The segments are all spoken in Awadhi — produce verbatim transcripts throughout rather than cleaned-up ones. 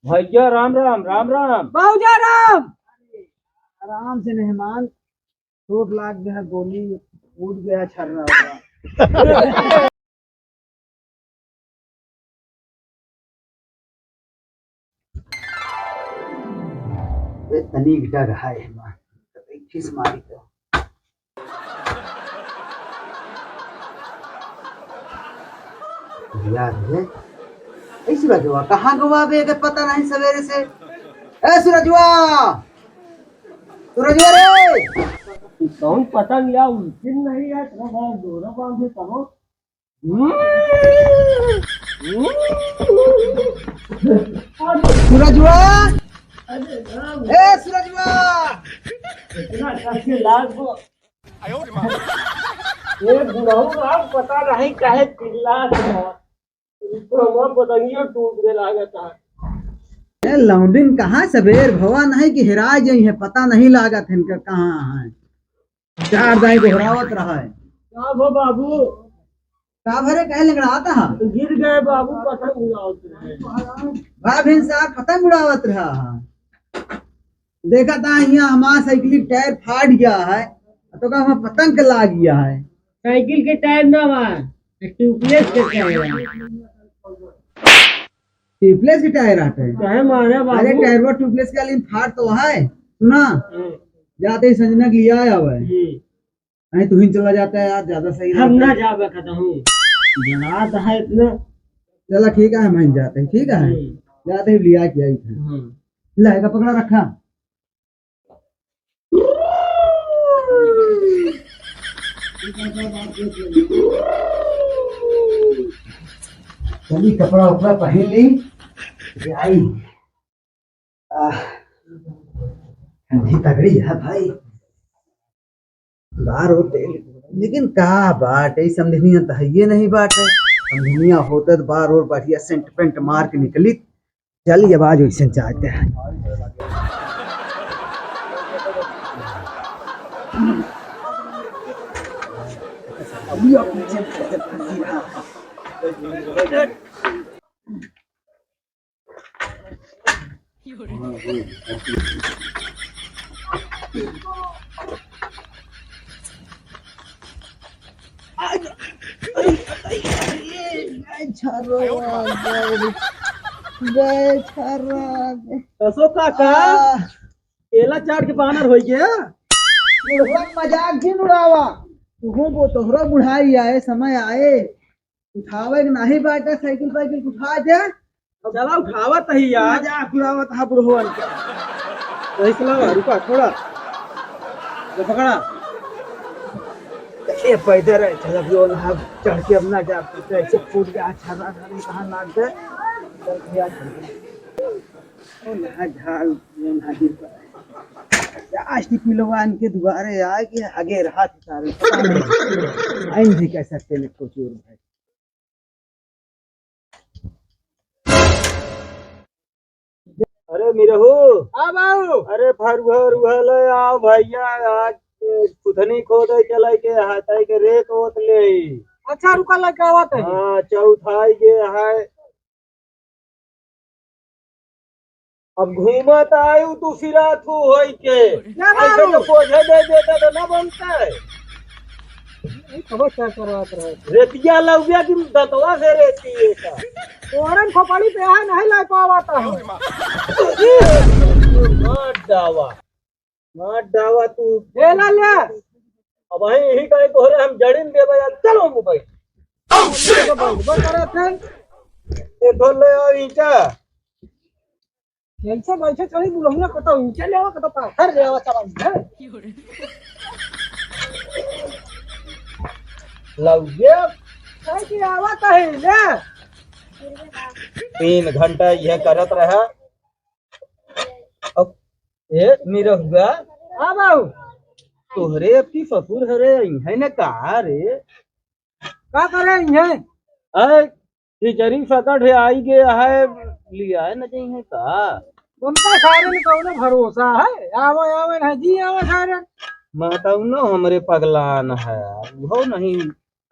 भैया राम राम, राम राम। बाबूजा राम। आराम से मेहमान, चोट लाग गया, गोली फूट गया, छर्रा हुआ। ए, तनिक डर है, माँ। खीस मारी तो। यार रे, ए सूरजवा, कहाँ गवा बे, एकर पता नहीं सवेरे से। ए सूरजवा, सूरजवा रे। कौन पता नहीं यार, उस दिन नहीं यार, इतना बड़ा जोरा बांधे तबो। सूरजवा, ए सूरजवा। इतना कष्ट लाग गो। ये बुढ़ऊ राम पता नहीं काहे चिल्लात है। इसको हमार पतंगियो टूट गए लागत है। ए लौंडिन कहाँ सबेर भवा नहीं कि हेरा गई है, पता नहीं लागत है इनका कहाँ है। चार दाई दोहरावत रहा है। का भो बाबू? का भरे कहे लंगड़ाता है? गिर गए बाबू, पतंग उड़ावत रहे। भाई भिनसार पतंग उड़ावत रहा है। देखा था यहाँ हमार साइकिल के टायर फाट गया है, तो का हमार पतंग के लाग गया है। साइकिल के टायर ना बा, ट्यूबलेस के टायर है। ट्यूबलेस के टायर आटे। काहे मारे बाबू? अरे टायरवा ट्यूबलेस के, लेकिन फाट तो है। सुना, हम्म। जाते ही संजना के लिया आवे। हम्म। नहीं, तू ही चला जाता है यार, ज्यादा सही हम रहता ना है। जावे कहता हूँ, जनात है इतना। चला ठीक है, हम ही जाते हैं, ठीक है? हम्म। जाते ही लिया के आई था। हम्म। लाएगा पकड़ा रखा। चली कपड़ा उपड़ा पहन ली, जाई। आह, ठंडी तगड़ी है भाई। बार होते, लेकिन का बाटे, ई समझनिया तो हइये नहीं बाटे। समझनिया होते तो बार और बढ़िया सेंट पेंट मार के निकली। चल, ये बाज वैसे जाते हैं। अभी अपने से गए छर्रा, गए, गए छर्रा, गए। असो काका, आ। केला चाट के बानर होइ गया। बुढ़वा मजाक जिन उड़ावा। तुहू बो-, तोहरो बुढ़ाई आए, समय आए। उठावे के नाही बाटे, साइकिल पाइकिल उठा दे। अब चला उठावत ही यार। मजाक उड़ावत हा बुढ़वन के। सही से लावा, रुका थोड़ा। ये पकड़ा। ये पैदल है, चल अब जो ना चढ़ के अब ना जा, कैसे फूट गया, छर्रा, छर्री कहाँ लाग गए। चल भैया, चल। ओ ना झाल, ये ना गिर पड़ा। आज टिपिलवान के दुआरे आए कि आगे रहा था सारे। आइन भी कह सकते हैं, कुछ और भाई। अरे मिरहू। हाँ बाबू। अरे फरुहा उरुहा ले आओ भैया, आज कुथनी खोदे चले के हाथाई के रेत ओत ले। अच्छा रुका, लगे आवत है। हाँ, चौथाई के है। अब घूमत आयु तू सिराथू होई के। क्या ऐसे बाबू? तो बोझे दे देता तो ना बनता है। ये तो क्या करवात रहे? रेतिया लउबिया की दतवा से रेती है का? तोरन खोपड़ी पे यहाँ नहीं ला पावत है। मार डावा। मार डावा तू। ए लाल्या। अब वहीं यही कहे तोहरे हम जड़िन देबे यार। चलो मोबाइल। Oh, shit! ये तो बंद, बंद करा थे। ये धो ले आओ ईंटा। कैसे बैठे चली बुलहुना कतो ईंटा ले आवा, कतो पाथर ले आवा, चला है। लउबिया। कहे कि आवा तो है ले। तीन घंटा यह करत रहा। अब ए, निरहुआ। हाँ बाबू। तोहरे अब की ससुर हरे, है ना का रे? का करे हैं? अरे, खिचड़ी सकट है, आई गे है, लिया है ना कहीं है का? उनका सारे में कौनो भरोसा है? आवे, आवे ना जी, आवे सारे। मैं तो उन्नो हमरे पगलान है, वो नहीं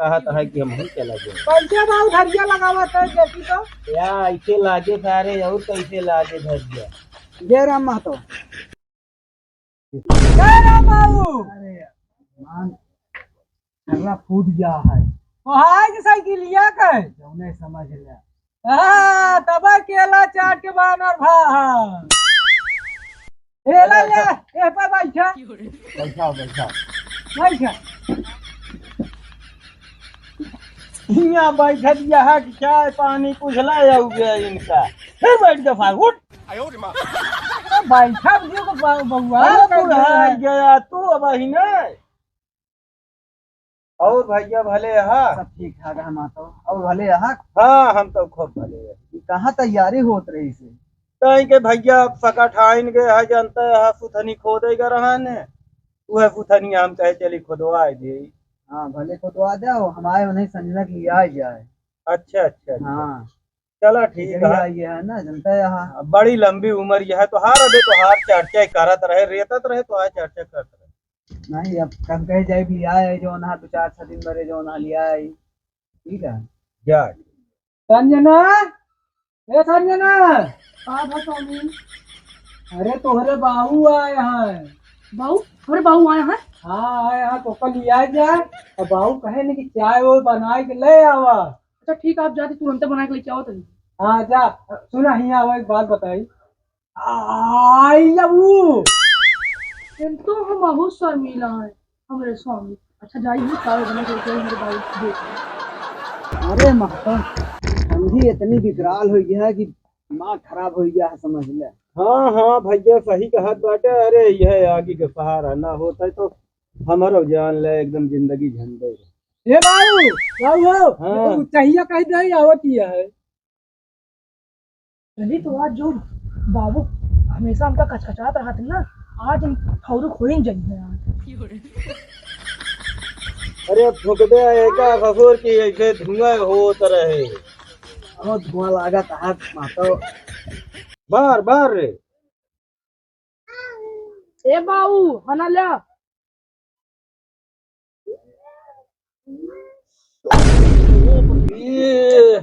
कहत है कि हमहू चला जाए। कैसे बाबू धरिया लगावत है, देखी तो। या, ऐसे लागे सारे, और कैसे लागे धरिया? जय राम महतो। जय राम बाबू। अरे, मान, छर्रा फूट गया है। तो हाय के साइकिलिया का है? जौने समझ ले। हाँ, तब केला चाट के बानर भा, हाँ। ए, ले, ले, ए पर बैठा। बैठा, बैठा। बैठा। हियाँ बैठत यहाँ कि चाय पानी कुछ ला आउगे इनका। फिर बैठ के फार, उठ। ए, बैठा जो को बा-, बउआ, अरे, बैठ बुढ़ा गया। गया तू अब ही नहीं। और भैया भले हा? सब ठीक ठाक है महतो। और भले हा? हाँ, हम तो खूब भले है। ई कहाँ तैयारी होत रही से? कहीं के भैया सकठाइन के है, जानते है, सुथनी खोदे के रहा ने। उहे सुथनी हम कहे चली खोदवाए दे। हाँ, भले खोदवा दे, हम आए उन्हें संजना के लिए आ जाए। अच्छा, अच्छा, अच्छा। हाँ। चला ठीक यही है। आई है ना, जनता यहाँ। बड़ी लंबी उम्र यह है, तोहार अबे तोहार चर्चा करत रहे, रेतत रहे, तोहार चर्चा करत रहे। नहीं, अब कम कहे जाए भी आए, जो ना दो चार छह दिन बरे जो ना लिया आई, ठीक है। जा। संजना, ए संजना। का बा स्वामी? अरे तोहरे बाऊ आए हैं। बाऊ? हमरे बाऊ आए हैं? हाँ, आए हैं, तो कल लिया जाए। और बाऊ कहे ने कि चाय वो बनाए के ले आवा। अच्छा ठीक है, आप जाते तुरंत बना के लेके आओ तनी। हाँ जा, सुना हियाँ आओ, एक बात बताई। आई लव यू। किंतु हम बहुत शर्मीला हैं हमरे स्वामी। अच्छा जाइए, चाय बना के लेके आओ, मेरे बाबू को दे। अरे महतो, समधी इतनी विकराल हो गया है कि दिमाग खराब हो गया है, समझ ले। हाँ, हाँ भैया, सही कहत बाटे। अरे यह आगे के सहारा ना होता है तो हमारो जान ले एकदम जिंदगी झंडे। ए बाबू, बाबू हो, हाँ। तो चाहिए कह दे, आवत ही है। चली तो आज जो बाबू हमेशा हमका कचकचात रहत ना, आज हम फौरी खोइन जाइए आज। अरे फुकबे एका ससुर की ऐसे धुआं होत रहे। बहुत धुआं लागत है महतो। बार, बार रे। ए बाऊ, खाना ल्या। ये,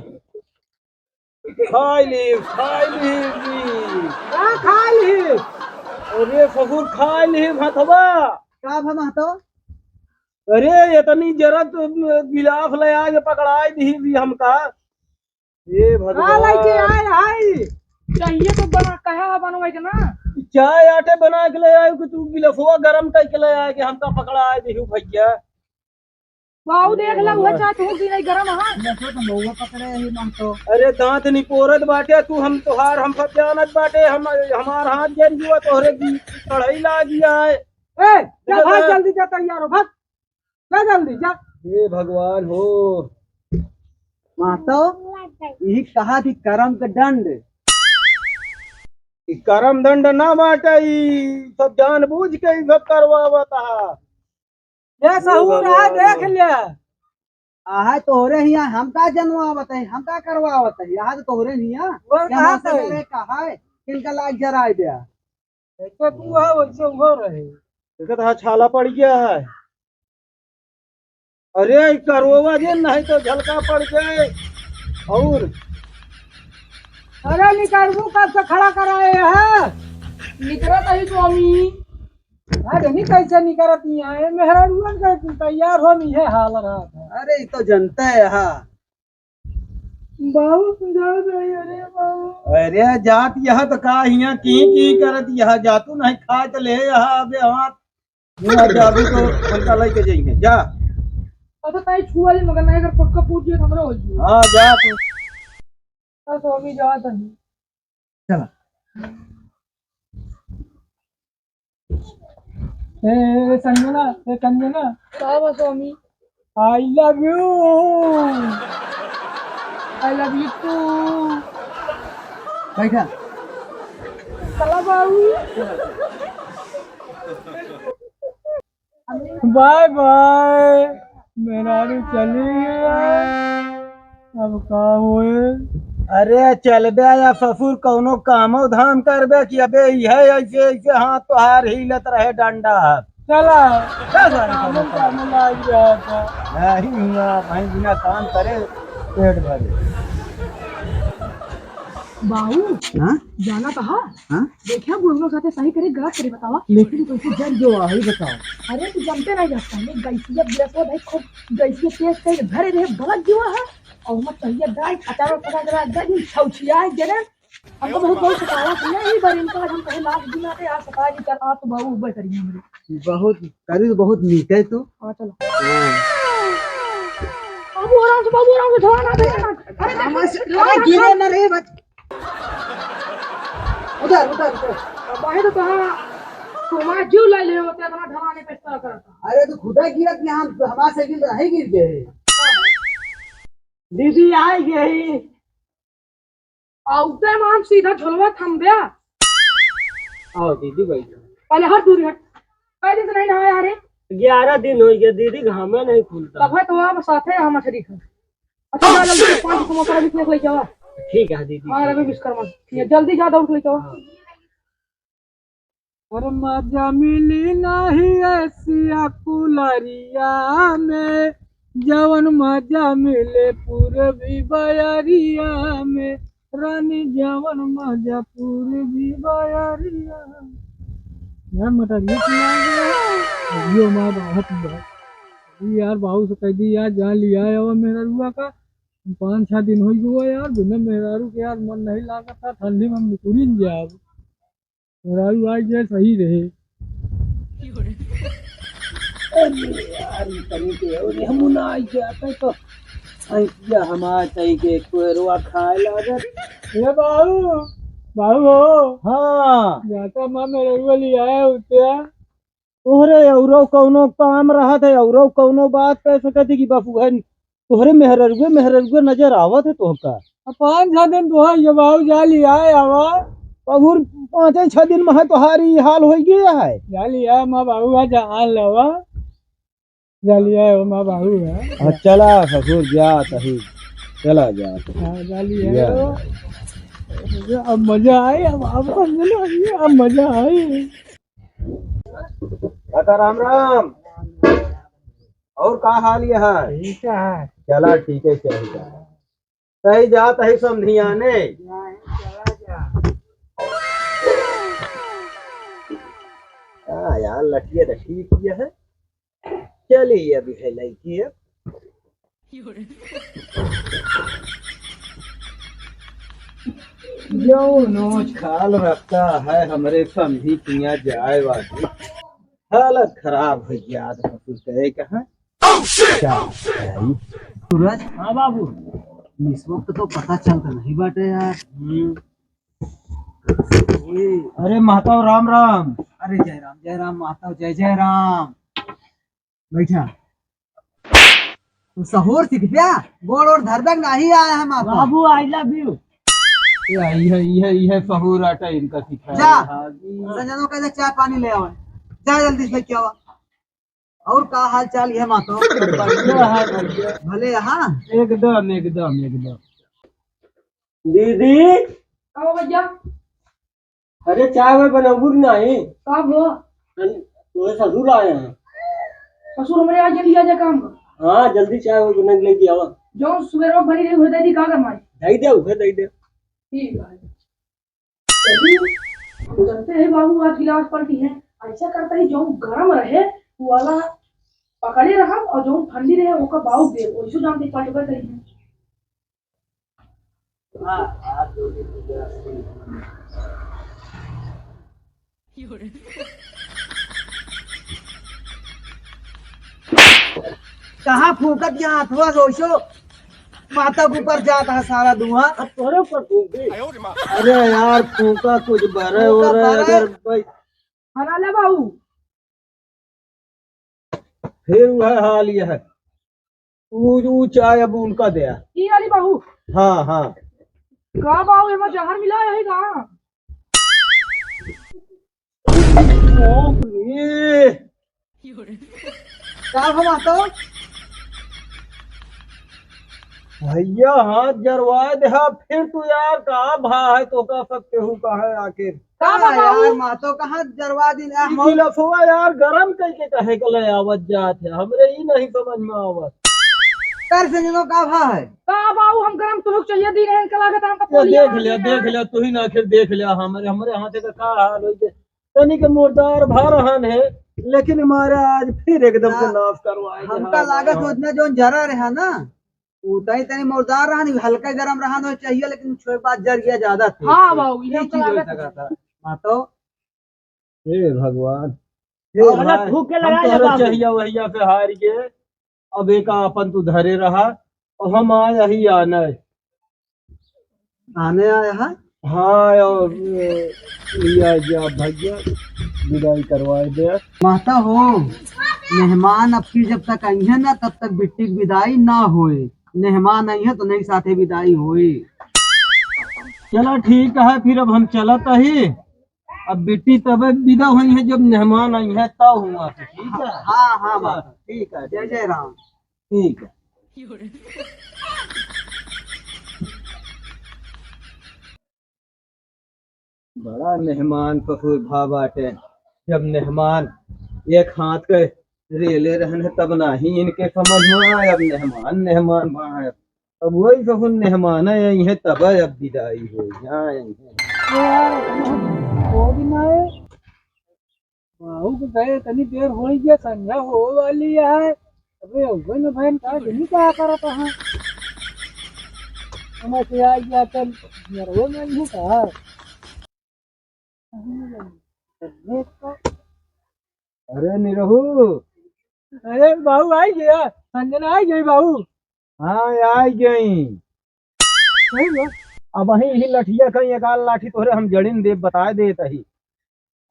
खाई ली, खाई ली। का खाई ली? अरे ससुर, खाई ली भतवा। का भा महतो? अरे इतनी जरत गिलाफ ले आके पकड़ाई दी भी हमका। हे भगवान। का लइके आए हई? चाहिए तो बना, कहे है बनवाई के ना। चाय आटे बना के ले आए कि तू गिलफवा गरम करके ले आए कि हमका पकड़ा आए देहु भैया। बाऊ देख ला, उहे चाय तू की नहीं गरम है। देखो तो महुआ पकड़े ही महतो। अरे दांत निपोरत बाटे तू, हम तोहार हम सब जानत बाटे, हम हमार हाथ जर जुआ तोहरे की कढ़ाई लागी आए। ए, जा देखो भाग ना। जल्दी जा तैयार हो, भाग। जा जल्दी, जा। हे भगवान हो। महतो, यही कहा थी करम के दंड। ई करम दंड ना बाटे, ई सब जानबूझ के ई सब करवावत हा। ये सहूर हे रहा, भगवान देख हो। ले। आहा, तोहरे हिया हम का जनवावत है, हम का करवावत है? यहाँ तो तोहरे हिया। वो क्या कहा नाम से है? मेरे कहा है, किनका लाग जराए दिया? जैसे तू है, वैसे वो रहे। देखत हा, छाला पड़ गया है। अरे, ई करोवा जे नहीं तो झलका पड़ जाए। और अरे, निकलबू कब से खड़ा कराए है? निकरत ही स्वामी। आज नहीं कैसे निकरत ही है, मेहरारुअन के तैयार हो, इहे हाल रहा था। अरे, ई तो जनता है, हाँ। बाबू, समझा दे, अरे बाबू। अरे, जात यह तो का हिया की, की करत यह, जातू नहीं खाए तो ले यह, अबे हाथ। यहाँ जाबू तो हमका लेके जाइए, जा। अब तो ताई छुआ ले, मगर नहीं, अगर पक्का पूछ लिया, तो हमरा हो जाए। हाँ, जा तू। बस, हो गई, जा तनी। चला। ए, ए, संजना, ए, संजना। का बा, स्वामी? I love you। I love you too। बैठा। चला बाबू। Bye bye। मेहरारू चली गया। अब का होए? अरे चलबे या ससुर कौनो कामो धाम करबे कि अबे इहे ऐसे, ऐसे हाथ तोहार हिलत रहे डंडा। चला, चला, चला, काम, काम लाग रहा था। नहीं हुआ, भाई बिना काम करे पेट भरे। बाऊ, हाँ? जाना कहा? हाँ? देखा, बुढ़वा खाते सही करे, गलत करे, बतावा। लेकिन कैसे जर जो आई, बताओ। अरे, तू जानते नहीं जाता, मैं गैसिया गिरस हो भाई, खूब गैसिया तेज तेज भरे रहे, बलक जुआ है, और मैं कहिया दाई, अचार पका के रख दे, छौछिया है, जने। हमको बहुत, बहुत सतावा था, यही बार इनका आज हम कहे लाख दिन आते, आज सताए नहीं, चल, आज तो बाबू उबे करिए हमरे। बहुत, करी तो बहुत नीक है तू। हाँ, चलो। हाँ। बाबू, आराम से, बाबू, आराम से, धोआ ना, धोआ ना। अरे, आराम से, अरे, गिरे ना रे, बच। उधर, उधर, उधर। बाहे तो कहाँ, तुम्हारा जीव ले ले होते, इतना ढलाने पे इस तरह करता। अरे, तो खुदा गिरत नहीं, हम, हमारा साइकिल तो नहीं गिर गए। दीदी आ गई। आउते मान सीधा झोलवा थम द्या। आओ दीदी, बैठो। पहले हट, दूरी हट। कई दिन से नहीं नहाया रे? ग्यारह दिन हो गया दीदी, घामे नहीं खुलता। तब है तो आप साथे हम मछली खा। अच्छा, जा जल्दी से पाँच समोसा रवि किशन के लेके आवा। ठीक है दीदी। हाँ, रवि विश्वकर्मा। ठीक है, जल्दी जा दौड़ के लेके आवा। हाँ। और मजा मिली नाही एसिया कुलरिया में, जवन मजा मिले पूरबी बयरिया में, रानी जवन मजा पूरबी बयरिया में। यार, मटरिया चला गया। अभियो माँ बहुत बा। अभी यार, बाबू से कह दी यार, जा लिया है वो मेहररुआ का। पाँच छह दिन हो गया यार, बिना मेहरारू के यार मन नहीं लागत था, ठंडी में हम निकुलिन जाब। मेहरारू आई जाए सही रहे। अरे यार, ई तनी के और हम ना आई जाते तो सैकिया हमार तई के कोयरवा खाए लागत। ए बाबू, बाबू हो। हाँ। जाता माँ मेहररुआ ले आया होत्या। तोहरे औरो कौनो काम रहत है, औरो कौनो बात कह सकत है कि बस उहे तोहरे मेहररुए, मेहररुए नजर आवत है तोहका। अब पाँच छह दिन तो है, ये बाबू जा लियाए आवा। अबहुर पाँचे छह दिन में है तोहारी हाल होइ गया है। जा लियाए माँ बाबू है, जा आन लेवा। जा लियाए हो माँ बाबू है। हाँ, चला ससुर जा तही, चला जा। हाँ, जा लियाए या। हो। अब मजा आए, अब, अब, अब मजा आए। काका राम राम। और का हाल ये है? ठीक है। चला ठीक है, चाहिए। सही जात है समधियाने। हाँ यार, लठिया तो ठीक ये है। चली अभी है लड़की है। जो नोच खाल रखता है हमरे समधी किया जाए वाली। हालत खराब हो गया, आज कुछ कहे कहाँ। क्या है? सूरज। हाँ बाबू। इस वक्त तो पता चलता नहीं बाटे यार। हम्म। अरे महताओ राम राम। अरे जय राम, जय राम महताओ, जय जय राम। बैठा। तू सहूर सीख प्या, गोड़ ओड़ धरबे नहीं आया है माता। बाबू, I love you। ये, ये, ये, ये सहूर आटा इनका सिखाया जा। है। संजनो कह दे चाय पानी ले आवे। जा जल्दी से लेके आवा। और का हाल चाल है माता? बढ़िया है भैया। भले, हाँ? एकदम, एकदम, एकदम। दीदी। का हो भैया? अरे, चाय वाय बनौबू नहीं? का हो? अरे, तोरे ससुर आए हैं। ससुर हमरे आज जल्दी आ जा काम पर। हाँ, जल्दी चाय वाय बना के लेके आवा। जो सुबह में बनी रही, उहे दे दी, का करना है? दे दे, उहे दे दे। ठीक है। चलिए, हम करते हैं बाबू, आज गिलास पलटी है। ऐसा करता ही, जो गरम रहे, वो वाला पकड़े रहा, और जो ठंडी रहे, वो का बाबू दे, वैसे जानते पलटबे करी है। कहाँ फूंकत यहाँ हथवा से ओइसो माता के ऊपर जात है सारा धुआं। अब तोरे ऊपर फूंक दे। अरे यार, फूंका कुछ बरे हो फूंका रहे बरे। अगर भाई। हरा ले बाबू। फिर वह हाल यह है। ऊ, ऊ चाय अब उनका दे। ई वाली बाबू। हाँ, हाँ। का बाबू, एमा जहर मिला है का? बाप रे। का हो माता? भइया, हाथ जरवाए देहा, फिर तू यार का भा है, तोका सब केहू कहे आखिर? का का बताऊ? यार, महतो कहाँ जरवा दिन, आ, ई हम गिलसवा यार गरम कइके कहे के ले आवत जात है, हमरे ई नहीं समझ में आवत। कर से जनो का भा है? का बाऊ, हम गरम तुहुक चाहिए दिन है, इनका लागत है हमका ये पोलिया देख मार लिया, दिया। देख लिया, तू ही ना आखिर देख लिया, हमरे, हमरे हाथे का का हाल होई के। तनी के मुर्दार भा रहन है, लेकिन हमारे आज फिर एकदम से ना, नाश करवाए हमका देहा लागत हमारा। उतना जोन जरा रहा ना, उतना ही तनी मुर्दार रहन, हल्का गरम रहन हो चाहिए, लेकिन छोड़ बात जर गया ज्यादा तेज हाँ से। बाऊ, ये हमका चीज हो लागत है। सका था। महतो। हे भगवान, हे और वाला भाई, थूक के हम लगा ले तोहरे बाबू। चाहिया वहिया पे हार के, अब एका अपन तू धरे रहा, और हम आए यही आने। आने आया है? हाँ, और, ए, लिया जा भैया, विदाई करवाए दे। महता हो, मेहमान अब की जब तक आई है ना, तब तक बिट्टी की विदाई ना होए। मेहमान आई है तो नहीं साथे विदाई होए। चला ठीक है, फिर अब हम चलत ही। अब बिट्टी तबे विदा होई है जब मेहमान आई है तब हुआ से, ठीक है? हाँ, हाँ, बाबा, ठीक है, जय जय राम। ठीक है। बड़ा मेहमान फफूर भा बाटे। जब मेहमान एक हाथ के रेले रहन है तब नाही इनके समझ में आए, अब मेहमान, मेहमान भा है। अब वही फफूर मेहमान आई है तब अब विदाई हो जाए। ओ दिन आए, बाहू के गए, तनी देर होई गया, संझा हो वाली है। अबे, अबे न बहन, का जनी का करत है? हमें से आ गया, चल, नरवे में नहीं का। अरे निरहू। अरे बाबू, आई गया, संजना आई गई बाबू। हाँ, आई गई। सही बा। अब वहीं ही लठिया कहीं एक आध लाठी तोहरे हम जड़िन देब, बताए देत ही।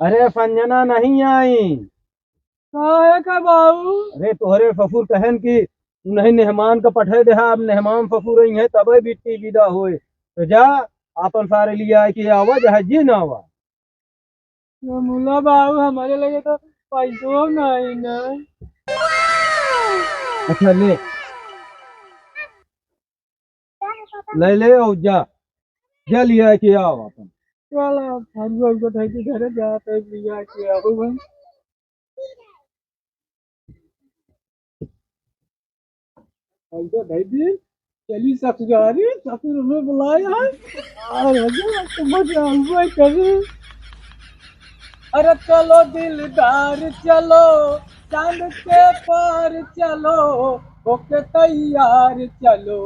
अरे संजना नहीं आई। काहे का बाबू? अरे तोहरे ससुर कहेन कि उन्हीं मेहमान का पठे देहा, अब मेहमान ससुर आई हैं तबे बिट्टी विदा होए। तो जा आपन सारे लिया के आवा, चाहे जी ना आवा। मुला बाबू, हमारे लगे तो पैसो नहीं ना। अच्छा ले, ले ले और जा, जा लिया के आओ अपन। चला, फरुआ उनको धइ के घरे जात है, लिया के आओ भाई। उनको धइ दी, चली ससुरारी, ससुर हमें बुलाए हैं। और भैया, तो मजा हुआ कभी। अरे चलो दिलदार चलो, चांद के पार चलो, होके तैयार चलो,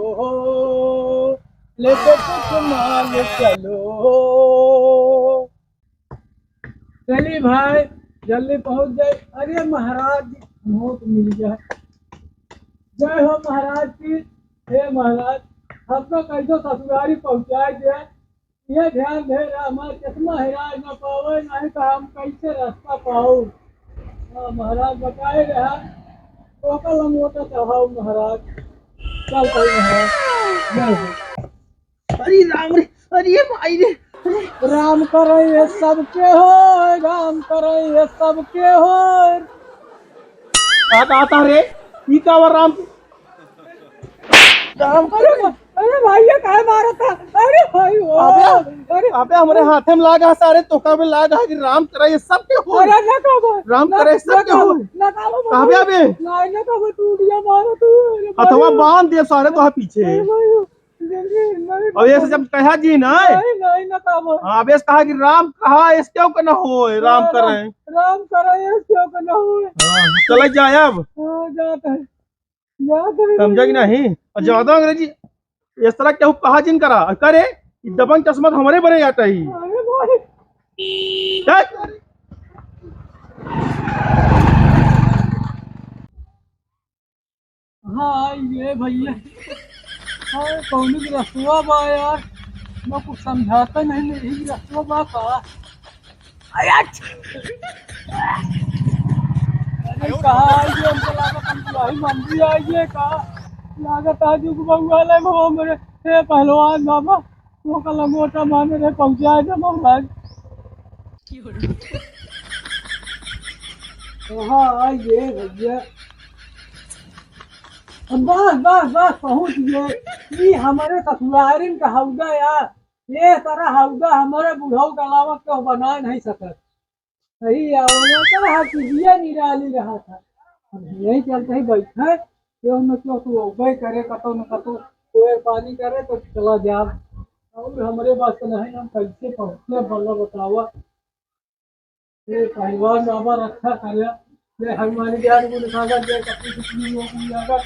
लेके कुछ माल चलो। चली भाई, जल्दी पहुँच जाए। अरे महाराज, मौत मिल गया। जय हो महाराज की। हे महाराज, हमको कैसे ससुरारी पहुँचाए दे। ये ध्यान दे रहा, हमारा चश्मा हेराए ना पावे, नहीं तो हम कैसे रास्ता पाओ। हाँ, महाराज बताए रहा, टोका लंगोटा चढ़ाओ महाराज। चल भाई महाराज, जय हो। अरे राम रे, अरे भाई रे, अरे। राम करे ये सबके हो, राम करे ये सबके हो। का कहता रे? ई का वा राम? राम अरे, अरे भाई, ये काहे मारत है? अरे भाई, ओ, अबे, अरे। अबे, हमरे हाथे में लाग है सारे, तोका में लाग है कि राम करे ये सबके हो। अरे, ना कहबो। राम ना, करे ना सबके कहबो, हो। ना कहबो, कहबे अबे। ना, ना कहबो, टूटिया मारो तू, अरे हथवा भाई। बांध दे सारे तो पीछे। अरे भाई, नहीं, नहीं, अब ये नहीं। जब कहा जी ना। नहीं, नहीं, ना कहबो। हाँ, अब ये कहा कि राम कहा, इसके का ना हो, राम हाँ, करे। राम, राम करे, इसके का ना हो। हाँ, चला जाए अब। हाँ, जाता है। समझा कि नहीं? और ज्यादा अंग्रेजी इस तरह केहू कहा जिन करा। और करे, ई दबंग चश्मा तो हमरे बने जाता ही। अरे भाई। चल। हाँ, ये भैया। हाँ, कौन रसुआ बा यार? मैं कुछ समझाता नहीं, नहीं रसुआ बा का? अरे, अच्छा। अरे, कहाँ आई है? हमको लागत हम दुआही मंदिर आई है का? लागत आज उग बउआ ले बाबा मेरे। हे पहलवान बाबा, वो का लंगोटा माने रे, पहुँचा दे महाराज। कहाँ आई है भैया? बस, बस, बस, पहुँच गए। ई हमरे ससुरारिन का हौदा यार, ये तरह हौदा हमरे बुढ़ऊ के अलावा केहू बना नहीं सकत। सही है, वो तो है कि ये निराली रहा था। अब यही चलते ही बैठे, केहू न केहू तो उबे करे, कतो न कतो, कोई पानी करे तो चला जाब। और हमरे पास तो नहीं, हम कैसे पहुँचे, बल्ला बतावा। हे पहलवान बाबा रक्षा करे, जय हनुमान ज्ञान गुण सागर, जय कपीस तिहुँ लोक उजागर,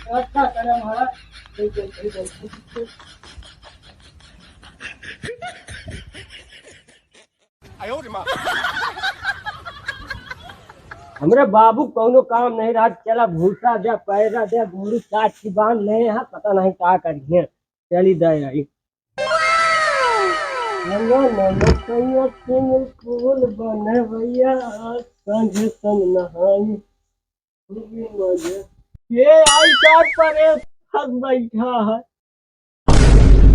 रक्षा करे महाराज। जय जय जय जय। हमरे बाबू कौनो काम नहीं रहा, चला भूसा दे, पैरा दे, गोरू चाट की बांध ले, यहाँ पता नहीं का करिए, चली दे आई। हेलो, नमस्ते, फूल बने भैया, आज सांझे सन नहाई, खूबी मजे। ये आई चार पर एक फंस बैठा है।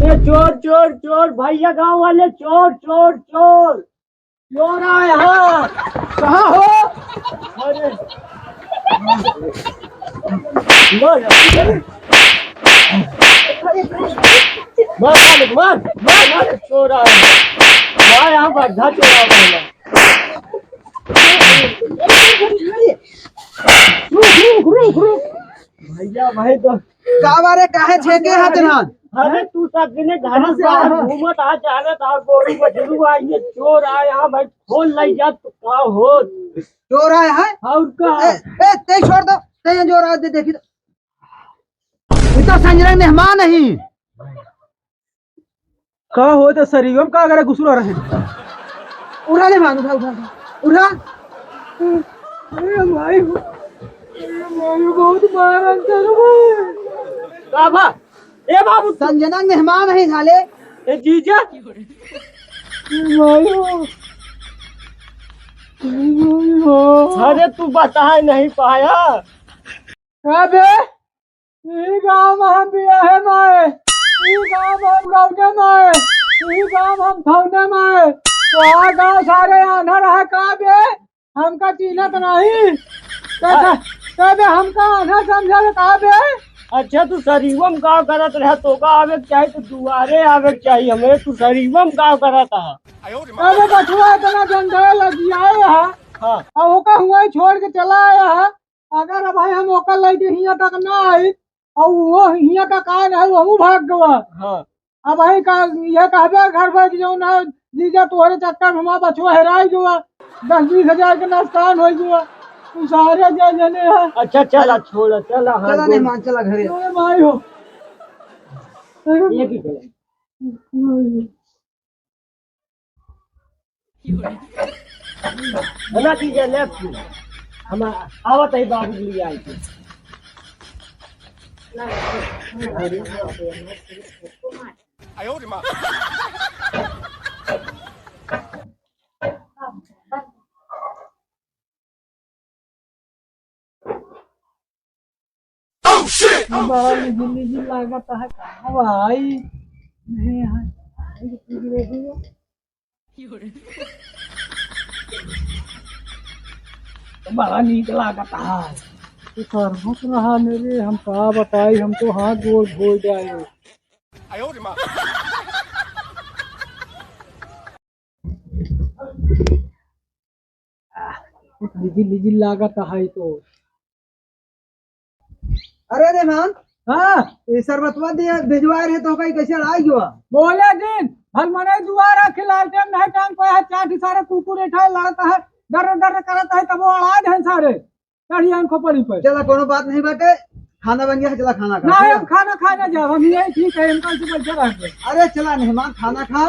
ए, चोर, चोर, चोर, भैया गाँव वाले, चोर, चोर, चोर। चोर आए हैं। कहाँ हो? अरे। मार, मार, मार, मार, मार, चोर आए हैं। मार, यहाँ पर घर चोर आ गए हैं। रुक, रुक, रुक, रुक। भैया, भाई तो का बारे काहे छेके हाथ नान? अरे तू सब दिने घर कहाँ से से बाहर आया? घूमत आ, जानत आ, गोरू बछरू आ, ये चोर आए, हाँ भाई, खोल लई जा, तू का हो? चोर आए हैं? और का? ए, ए, ते छोड़ दो, ते यहाँ चोर आए, दे, देखी तो। ये तो संजय मेहमान नहीं। का हो तो शरीर में का करे घुसुरा रहे? उठा ले मान, उठा, उठा, उठा। उठा। अरे भाई, अरे भाई, बहुत मारा अंदर में। का बा? ए बाबू, संजना मेहमान है साले। ए जीजा। ए भाई हो। ए भाई हो। अरे तू बताए नहीं पाया। का बे? ई गाँव में हम बियाहे माए, ई गाँव में हम गौने माए, ई गाँव में हम खौने माए। तो आ गाँव सारे आन्हर है का बे? हमका चीन्हत नहीं। तो, तो, तो बे हमका आन्हर समझल का बे? अच्छा, तू सरीवम का करत रहे, तो का आवे के चाही, तो दुआरे आवे के चाही हमें, तू सरीवम का करत है? अरे बचवा इतना झंडा लगियाए है। हाँ। और ओका हुआ छोड़ के चला आया है। अगर अब भाई हम ओकर लइके हियाँ तक ना आई, और वो हियाँ तक आए रहे, वहू भाग गवा। हाँ। अब भाई का, ये कहबे घर भर की जौन है, जीजा तोहरे चक्कर में हमार बचवा हेराई गवा, दस बीस हजार के नुकसान हो गवा। तू सारे जे जने है। अच्छा, चला, छोड़, चला, हाँ, चला गोल। मेहमान, चला घरे। अरे भाई हो। ये की चला? बना दीजिए left में। हम आवत है बाबू लिए आए थे। Oh, shit! बड़ा निजी निजी लागत है, का भाई? नहीं है। बड़ा नीक लागत है। तो करबत रहा मेरे, हम का बताई, हम तो हाथ गोड़ धो जाए। निजी निजी लागत है तो। अरे रेमान। हाँ। ये शरबतवा दे, भिजवाए रहे तो कहीं कैसे अड़ाई गवा? बोले दिन, भल मने दुआरा खिलाए टेम नहीं टांग पे है, चार सारे कुकुर उठाए लड़ता है, डर डर करता है, तब वो अड़ाए हैं सारे। चढ़िया खोपड़ी पर। चला, कोनो बात नहीं बाटे, खाना बन गया है, चला खाना खा। ना, हम खाना खाने जाओ, हम यही ठीक है, हम कल से बैठे रहते हैं। अरे चला मेहमान, खाना खा।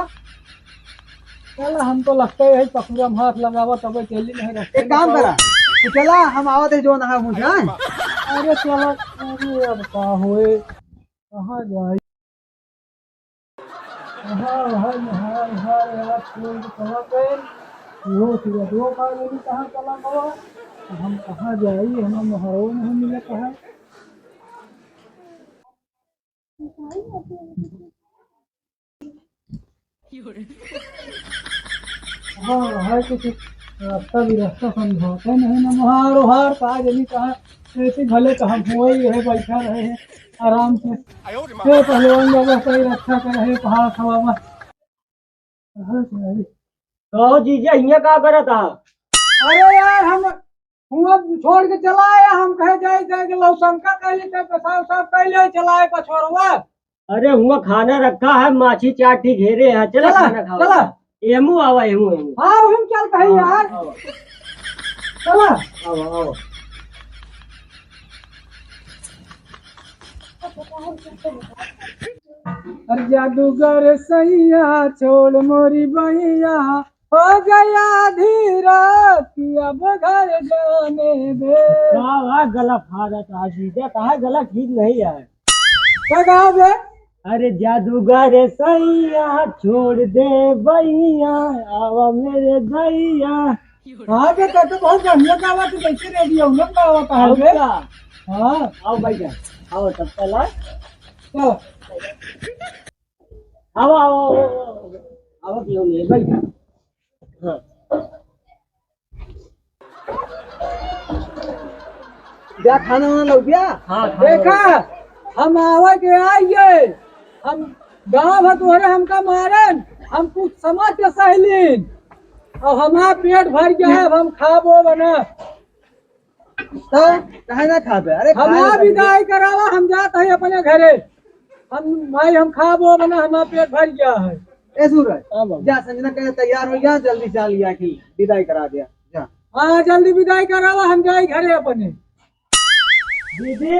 चला, हम तो लगता है यही पखुरा में हाथ लगावा, तबे चली नहीं रखते। एक काम करा, तू चला, हम आवत है जो नहा मुझे। अरे चला, अरे अब का होए, कहाँ जाए? हाय, हाय, हाय, हाय, यार, कोई तो चला गए। वो फिर दो बार नहीं कहाँ चला गया? हम कहाँ जाई? हमें मोहरो नहीं मिला कहाँ। हाँ, हाय, कुछ रास्ता भी रास्ता समझाते नहीं ना, मोहार ओहार कहाँ जाई, कहाँ ऐसे भले तो हम हुआ ही रहे, बैठा रहे हैं आराम से। हे पहलवान बाबा, सही रक्षा कर रहे, पहाड़ खवावा। कहाँ से आई? कहो जीजा, हियाँ का करत हा? अरे यार, हम हुआ छोड़ के चला आया, हम कहे जाए, जाए के लौशंका कैली, तब पेशाब, पेशाब कैले चला आए पछोरवा। अरे, हुआ खाना रखा है, माछी चार ठी घेरे हैं, चला चला, खाना खावा। चला। एमू आवा, एमू, एमू। हाँ, हम चलते हैं यार। आवा। चला। आवा, आवा। अरे जादूगर सैया, छोड़ मोरी बहिया, हो गया आधी रात, अब घर जाने दे। का बा गला फाड़त आज जीजा, काहे गला ठीक नहीं है? का गाओ बे? अरे जादूगर सैया, छोड़ दे बहिया, आवा मेरे दैया। हाँ बे, तो, तो बहुत बढ़िया गावा, तू कैसे रेडियो में गावा कहा और बे? का? हाँ। आओ भाई जान, आओ तब चला। चलो। आओ, आओ, आओ, आओ, आओ, आओ, आओ, आओ, बैठ। हाँ। जा खाना वाना लौटिया। हाँ, खाना देखा, लौटिया। हम आवे के आइए, हम गाँव भर तोहरे हमका मारन, हम कुछ समझ के सहलीन, अब हमार पेट भर गया है, अब हम खाबो बना। तो काहे ना खाबे? अरे खाए हमार लगा विदाई करावा, हम जात है अपने घरे। हम भाई, हम खाबो बना, हमार पेट भर गया है। ए सूरज, हाँ बाबू। जा संजना कहे तैयार हो गया, जल्दी से लिया के विदाई करा दिया। जा। हाँ, जल्दी विदाई करावा, हम जाई घरे अपने। दीदी।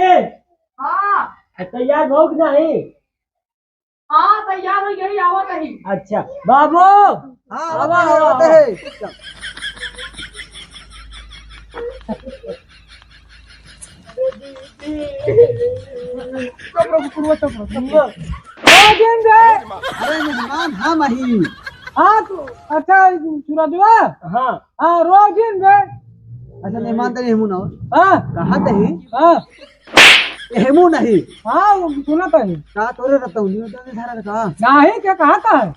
हाँ। तैयार हो कि नहीं? हाँ, तैयार हो गई, आवत ही। अच्छा, बाबू। हाँ, आवा, आवत आवा। है। चुप रहो, चुप रहो, चुप रहो, चुप रहो। रोजिन रे। अरे मेहमान, हाँ माही। हाँ, तू, अच्छा, सूरजवा? हाँ। हाँ, रोजिन रे। अच्छा, मेहमान तो एहमू ना हो। हाँ। कहा तही? हाँ। एहमू नहीं। हाँ, वो सुना तही। का तोरे रहता हूँ, नहीं तो नहीं धरा का? नहीं, क्या कहा था?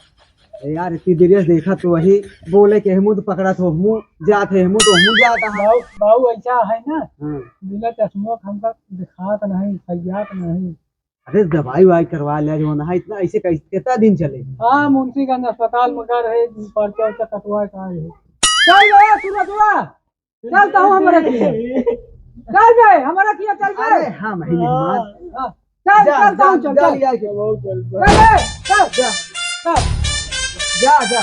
ए यार, इतनी देर से देखा तो वही बोले कि एहमू तो पकड़ा तो एहमू जात है, एहमू तो एहमू जाता है। बाऊ, बाऊ ऐसा है ना, हाँ। बिना चश्मों का हमका दिखात नहीं, सयात नहीं। अरे दवाई वाई करवा लिया जो ना, इतना ऐसे कैसे, कितना दिन चले? हाँ, मुंशीगंज अस्पताल में का रहे, पर्चा वर्चा कटवा का रहे। चल बे, सूरजवा, चल तो हमारा किया। चल बे, हमारा किया, चल बे। अरे हाँ, भाई, मेहमान। हाँ, चल, जा, चल, जा, चल, जा, चल। लिया के। चल बे, चल। जा। चल। जा, जा।